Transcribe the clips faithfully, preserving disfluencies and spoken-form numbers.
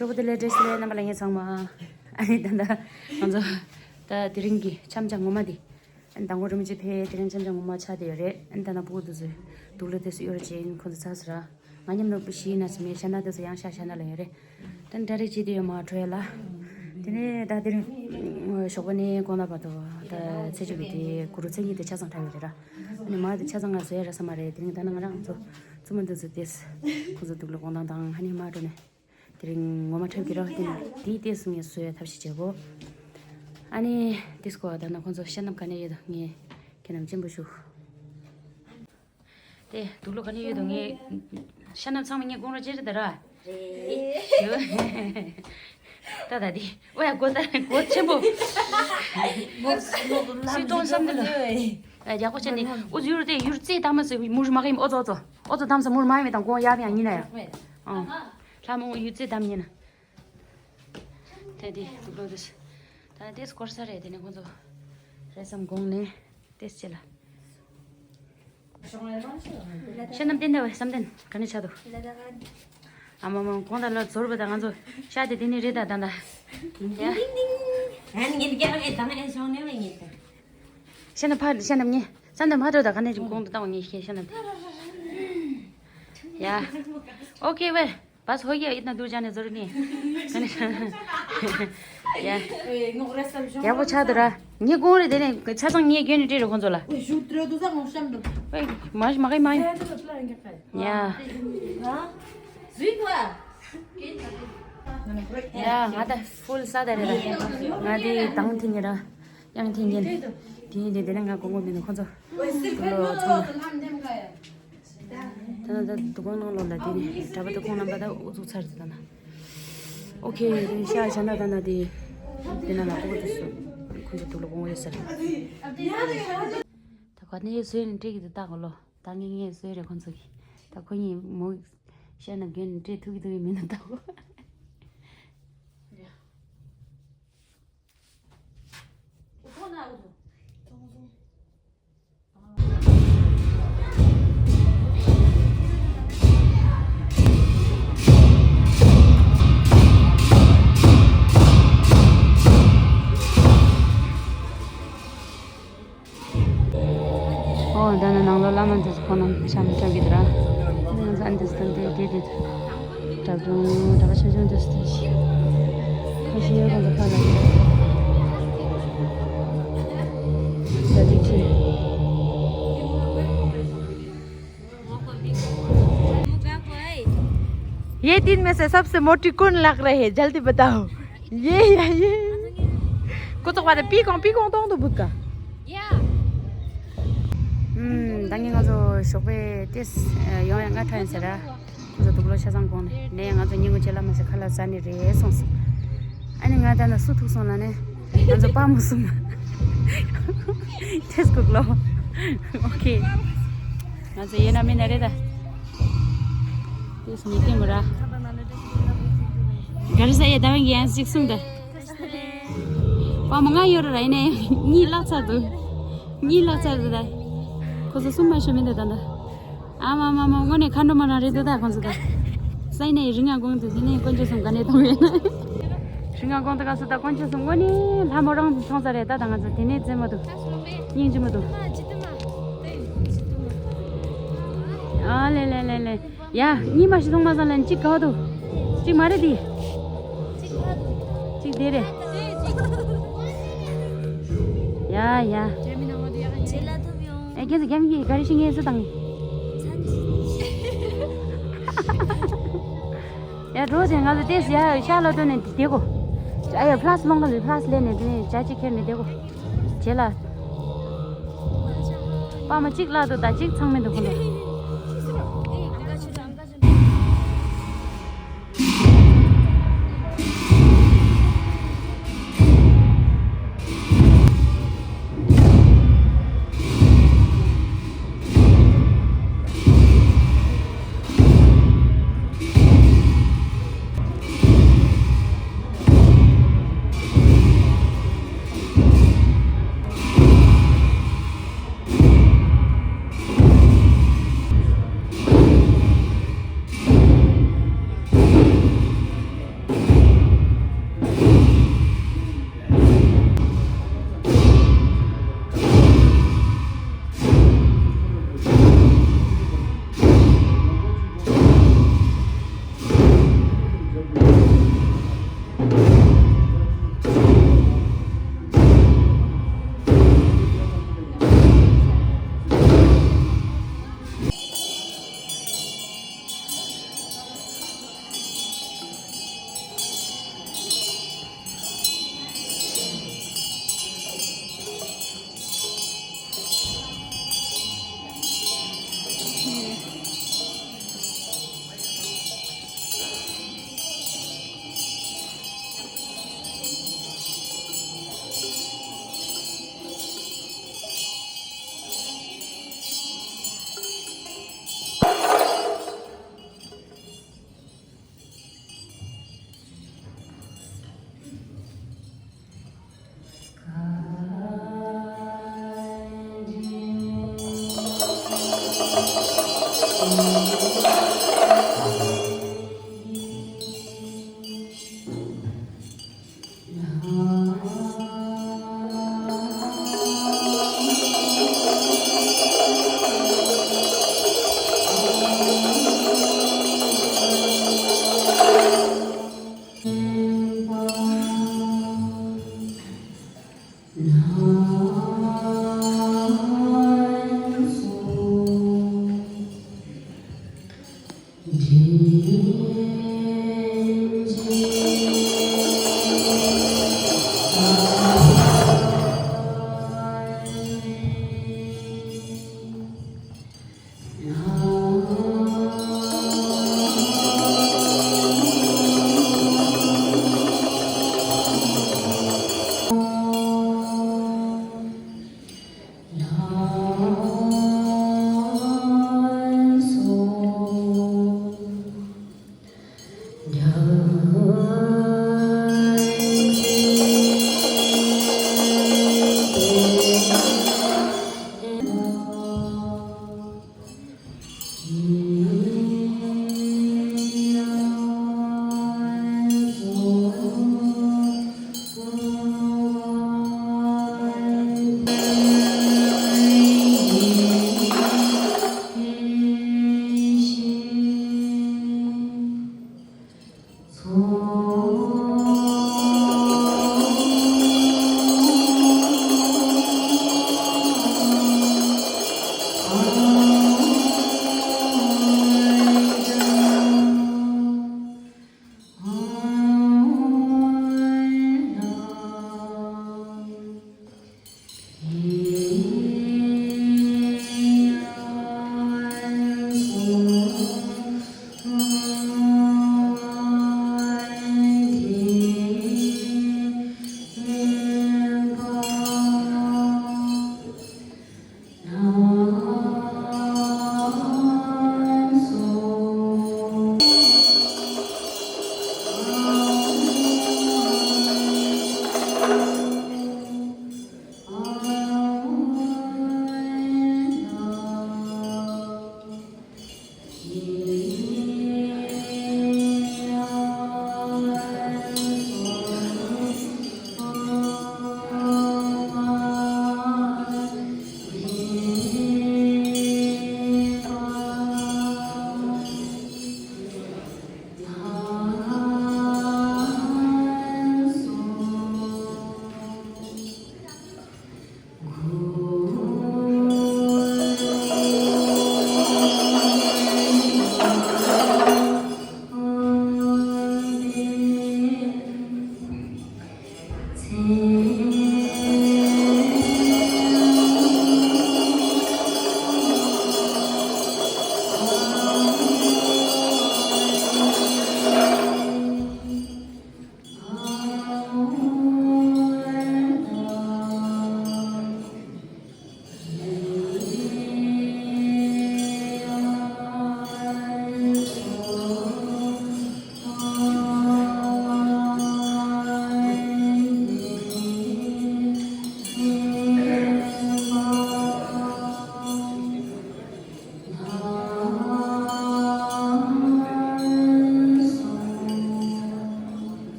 སྤྲོ་པོ་བདེ་ལེགས། བཀྲ་ཤིས་བདེ་ལེགས། རྣམ་པ་ལྷན་རྒྱས་ཚང་མ། ཨ་ནི་ད་ལྟ་ང་ཚོ་ད་དེ་རིང་གི་འཆམ་འཆམ་ངོ་མ་དེ། ཨ་ནི་མདང་དགོང་རིན་པོ་ཆེ་ཕེབས། དེ་རིང་འཆམ་འཆམ་ངོ་མ་ཆགས་བསྡད་ཡོད་རེད། ཨ་ནི་ད་ནང་སྤུ་གུ་དེ་ཚོས་དུག་ལོག་དེ་ཚོ་གཡོག་རེ་བྱས། ཨ་ནི་ཁོང་ཚོ་ཚར་སོང་ར། ང་མཉམ་དུ་ཤི་ན་ཟིན་མེད། ཤ་ན་དེ་ཚོ་ཡང་ཤ་ཤ་ན་ལ་ཡོད་རེད། ད་ནི་གྲ་སྒྲིག་བྱས་བསྡད་ཡོད་མ་འགྲོ་ཡ་ལ། དེ་ནས་ད་དེ་རིང་ཞོགས་པ་ནས་དགོང་དག་བར་དུ་ད་ཚེས་བཅུ་གི་དེ་གུ་རུ་མཚན་ཉིད་དེ་ཆ་ཚང་འཁྲབ་ཡོད་རེད་ར། ཨ་ནི་མ་དེ་ཆ་ཚང་ང་བཟོ་ཡ་ར་ས་མ་རེད། དེ་རིང་ད་ནང་ང་རང་ཚོ་བཙུན་མ་འདི་ཚོ་དེས་ཁོ་ཚོ་དུག་ལོག་གོང་ཐང་དང་། ཨ་ནི་མ་འགྲོ་ནས་དེ་རིང་ངོ་མ་འཁྲབ་ཀྱི་ར། དེ་ནས་དེའི་དེས་ངས་བཟོ་ཡ་ཐབས་ཤེས་བྱེད་གོ། ཨ་ནི་དེས་གོ་ད་ནང་ཁོ་ཚོ་ཤ་ནམ་ག་ནས་ཡོད་དོ། ངས་ཁྱེད་རྣམས་སྤྱན་པོ་ཞུ། དེ་དུག་ལོག་ག་ནས་ཡོད་དོ། ངས་ཤ་ནམ་ཚང་མ་ངས་དགོང་རོགས་བྱེད་རེད་ད་ར། རེད། ད་ད་དེ། ཨོ་ཡ། གོ་ད་གོ་ཆེན་པོ། སུས་གཏོང་བསམ་གི་ལ། ཨ་ཡག་པོ་བྱས་ནས་ཨུ་ཚུགས་ཡུར་དེ་ཡུར་རྩེ་དམ་མ་ཟེར་མུར་མ་གིམ། ཨོ་ཙོ་ཨོ་ཙོ་ཨོ་ཙོ་དམ་ས་མུར་མ་ཡིན་མེད་དང་གོང་ཡར་ཡང་ཉིན་ན་ཡ། ཨང་། ལྷ་མོ་ཡུར་རྩེ་དམ་ཉིན་ན། དེ་དེ་དུག་ལོག་དེ། ད་དེ་སྐོར་ས་རེད། དེ་ནས་ཁོང་ཚོ་རེད་བསམ་དགོངས་ནས། ཏེས་ཅི་ལ། ཤ་ནམ་བསྟན་ད་བས་བསམ་གཏན་ག་ནས་ཆགས་འདུག། ཨ་མ་མ་གོང་ད་ལོ་ཟོར་བ་ད་ང་ཚོ་ཤ་དེ་དེ་ནས་རེད་ད་ད་ད། ཡ། ཨ་ནི་ངས་ཀྱང་ཨེ་ད་ང་ཨེ་སོང་ནས་བས་ངས་ད། ཤ་ནམ་ཕ་ཤ་ནམ་ངས་བསམ་གཏན་ཕ་དྲོ་ད་ག་ནས་ཀྱི་གོང་དུ་བཏང་བ་ངས་ཤེས་ཤ་ནམ་དེ། ཡ། ཨོ་ཁེ་ཝེལ། बस हो गया, इतना दूर जाने जरूरत नहीं है। ཡ། ཡག་པོ་ཆགས་འདུག་ར། ངས་དགོངས་རེད། དེ་ནས་ཆ་ཚང་ངས་རྒྱུན་ནས་སྤྲད་རེད་ཁོང་ཚོ་ལ། ཨེ་མ་མ་གི་མ་གི། ཡ། ཡ་ང་ད་ཧྥུལ་ས་ད་རེད་ར། ང་དེ་དང་ཐིང་ངེ་ར། ཡང་ཐིང་ངེ་ནི་དེ་ཡིན་དེ། དེ་ནས་ང་དགོངས་དགོངས་མིན་ནི་ཁོང་ཚོ་དུག་ལོག་ཚང་མ། ད་ནང་ད་དུག་ཁང་ནང་ལོགས་ལ་དེ་ནས་གྲྭ་པ་དུག་ཁང་རྣམ་པ་ད་ཨུ་ཚུགས་ཚར་ཟིན་ད་ན། ཨོ་ཁེ། དེ་ཤ་ཤ་ན་ད་ན་དེ་དེ་ན་ལ་ཨུ་ཚུགས་སུ་ཁོང་ཚོ་དུག་ལོག་གོང་ཡོད་ཟེར། ད་ག་ནས་བཟོས་ནས་སྤྲད་ཀྱི་འདུག་ད་གོ་ལོ། ད་ངས་ངས་བཟོས་རེད་ཁོང་ཚོ་གིས། ད་ཁོ་གཉིས་མོ་ཤ་ན་རྒྱུན་ནས་སྤྲད་ཐུབ་ཀྱི་ཐུབ་ཀྱི་མིན་ན་ད་གོ། ཨོ་ད་ནི་ནང་ལོགས་བླ་མ་འདི་ཚོ་ཁོང་རྣམས་ཆ་མི་འཁྲབ་ཀྱི་འདུག་ར། ང་ཚོ་ཨ་འདི་ཚོ་འདི་དེ་དེ་གྲྭ་བཙུན་གྲྭ་པ་ཆུང་ཆུང་འདི་ཚོ་དེ་ཁ་ཤས་ཡོད་ཁོང་ཚོ་ཕར་ལ་ཡོད། ད་དེ་ཁྲིད། ये दिन में से सबसे मोटी कौन लग रही है? जल्दी बताओ। ये या ये। कुछ वाला पी कौन पी कौन तो बुक का। या। हम्म, दांगे ང་ཚོ་ཞོགས་པའི་ཏེས་ཡོང་ཡ་ང་ཐོན་ཟེར་ར། ཁོ་ཚོ་དུག་ལོག་ཆ་ཚང་གོང་ནས་ནས་ང་ཚོ་ཉིན་གུང་ཆེ་ལ་མ་ཟེར་ཁ་ལག་ཟ་ནི་རེད་སོང་ཟེར། ཨ་ནི་ང་ད་ན་སུ་ཐུག་སོང་ལ་ནས། ང་ཚོ་པ་མོ་གསུམ། ཏེས་གུག་ལོ། ཨོ་ཁེ། ང་ཚོ་ཡེ་ན་མི་ན་རེད་ད། ཏེས་མི་ཏེ་མོ་ར། ག་རེ་ཟ་ཡེ་ད་བན་གི་ཡང་ཅིག་གསུངས་ད། པ་མོ་ང་ཡོད་ར་ཡིན་ནའི་གཉིད་ལག་ཚར་འདུག། གཉིད་ལག་ཚར་འདུག་ད། ཁོ་ཚོ་གསུམ་མ་ཤོད་མི་འདུག་ད་ད། ཨ་མ་མ་མ་དངོས་གནས་ཁ་འགྲོ་མ་རང་རེད་འདུག་ད་ཁོང་ཚོ་ད། སའི་ནས་རི་ང་དགོང་དུ་དེ་ནས་དཀོན་མཆོག་གསུམ་ག་ནས་གཏོང་ཡོད་ན། རི་ང་དགོང་དུ་ག་སུ་ད་དཀོན་མཆོག་གསུམ་དངོས་གནས་ལྷ་མོ་རང་དུ་མཐོང་ས་རེད་ད། ད་ང་ཚོ་དེ་ནས་རྩེད་མོ་འདུག། སྙིང་རྗེ་མོ་འདུག། ཨ་ལེ་ལེ་ལེ་ལེ། ཡ། གཉིས་མ་ཞིག་མཐོང་མ་སོང་ལན་གཅིག་ག་བ་འདུག། གཅིག་མ་རེད་དེ། གཅིག་དེ་རེད། ཡ་ཡ། ཨེ་ཁྱེད་ཚོ་རྒྱ་མི་གི་ག་རེ་ཤི་ངེས་སུ་དང་། ཡ་འགྲོ་དེ་ང་ཚོ་ཏེས་ཡ་ཤ་ལ་སྟོན་ནས་དེ་གོ། ཨ་ཡ་ཕ་ལ་སི་སློང་ག་ལི་ཕ་ལ་སི་ལེན་ནས་དེ་ནས་ཇ་གཅིག་ཁྱེར་ནས་དེ་གོ། བྱེད་ལ། པ་མ་གཅིག་བརླག་འདུག་ད་གཅིག་ཚང་མི་འདུག་ཁོ་ལ།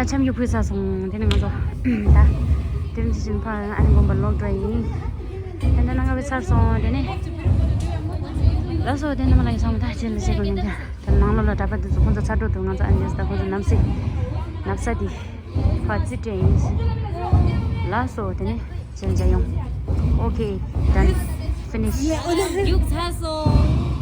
འཆམ་གྱི་ཕུལ་ཚར་སོང་། དེ་ནས་ང་ཚོ་ད་དེ་རིང་ཅི་བཞིན་ཕར་ཨ་ནི་དགོན་པ་ལོག་འགྲོ་ཡིན། དེ་འདྲ་ན་ང་བས་ཚར་སོང་། དེ་ནས་ལགས་སོ། དེ་འདྲ་མ་ལ་ཡི་སོང་མ་ད་ཅི་ལ་ཤེས་དགོས་མིན་ཀྱང་། དེ་ནང་ལོགས་ལ་གྲྭ་པ་འདི་ཚོ་ཁོང་ཚོ་ཚར་འགྲོ་འདུག་ང་ཚོ་ཨ་ནི་ད་ཁོང་ཚོ་ནམ་སྲིད་ནབ་ས་དེ་ཕར་རྩིས་སྤྲད་ཡིན། ལགས་སོ། དེ་ནས་ཅི་ལ་འཇའ་ཡོང་། Okay, done, finish. རྒྱུགས་ཚར་སོང་།